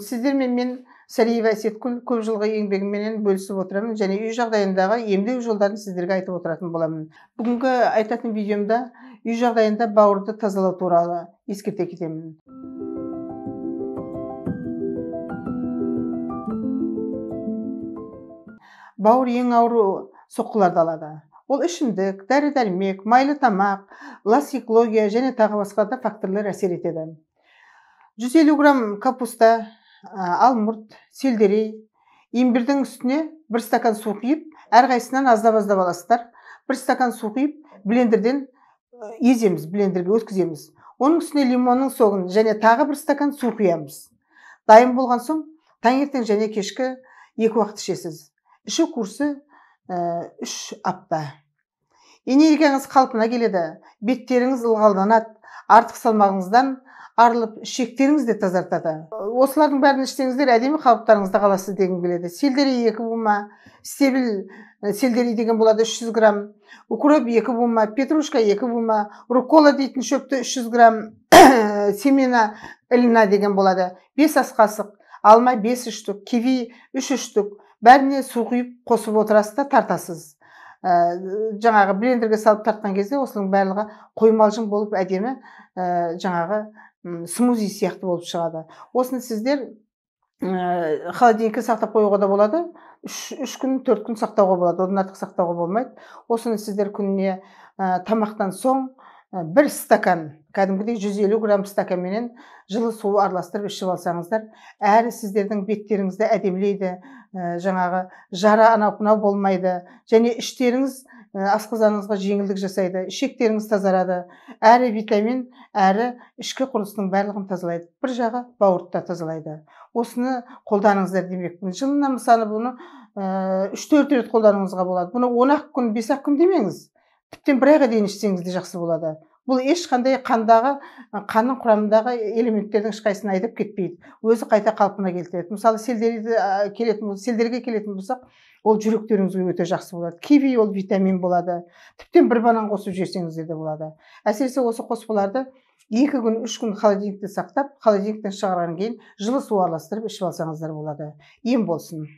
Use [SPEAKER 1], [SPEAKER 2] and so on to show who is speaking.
[SPEAKER 1] Сіздермен мен Сәлиева Әсеткүл көп жылғы еңбегімменен бөлісіп отырамын және үй жағдайындағы емдеу жолдарын сіздерге айтып отыратын боламын. Бүгінгі айтатын видеомда үй жағдайында бауырды тазалау туралы ескерте кетемін. Бауыр ең ауыр соққыларды алады. Ол ішімдік, дәрі-дәрмек, майлы тамақ, лас экология және тағы басқа да факторлар әсер етеді. 150 грамм капуста, алмұрт, селдерей, имбирдің үстіне бір стакан су құйып, әрқайсысынан аздап-аздап аласыздар. Бір стакан су құйып, блендерден еземіз, блендерге өткіземіз. Оның үстіне лимонның согын және тағы бір стакан су құямыз. Дайын болған соң, таңертең және кешкі 2 уақыт ішесіз. Ішу курсы 3 апта. Энергияңыз қалпына келеді, беттеріңіз ылғалданады, артық салмағыңыздан арылып, ішектеріңіз де тазартады. Осылардың бәрін ішсеңіздер, әдемі қалыптарыңызда қаласыз дегім келеді. Селдерей 2 бума, стебель селдерей деген болады 300 грамм, укроп 2 бума, петрушка 2 бума, руккола дейтін шөпті 300 грамм, семена льна деген болады, 5 ас қасық, алма 5 үштік, киви 3 үштік, бәріне су құйып қосып отырасыз да тартасыз. Жаңағы блендерге салып тартқан кезде осының барлығы қоймалжың болып әдемі жаңағы смузи сияқты болып шығады. Осыны сіздер холодильникке сақтап қоюға да болады. 3 күн, 4 күн сақтауға болады. Одан артық сақтауға болмайды. Осыны сіздер күніне тамақтан соң бір стакан, кәдімгідей 150 грамм стаканменен жылы су араластырып ішіп алсаңыздар, әрі сіздердің беттеріңізді әдемілейді, жаңағы жара анау-мынау болмайды, және іштеріңіз асқазаныңызға жеңілдік жасайды, ішектеріңіз тазарады, әрі витамин, әрі ішкі құрылыстың барлығын тазалайды. Бір жағы бауырды да тазалайды. Осыны қолданыңыздар демекпін. Жылына мысалы бұны 3-4 рет қолдануыңызға болады. Бұны 10-ақ күн, 5-ақ күн демеңіз. Тіптен бір айға дейін ішсеңіз де жақсы болады. Бұл ешқандай қандағы, қанның құрамындағы элементтердің ешқайсысын айдап кетпейді. Өзі қайта қалпына келтіреді. Мысалы, селдерге келетін болсақ, ол жүректеріңізге өте жақсы болады. Киви ол витамин болады. Тіптен бір банан қосып жесеңіздер де болады. Әсіресе осы қоспаларды 2 күн, 3 күн холодильникте сақтап, холодильниктен шығарғаннан кейін жылы су араластырып ішіп алсаңыздар болады. Ем болсын.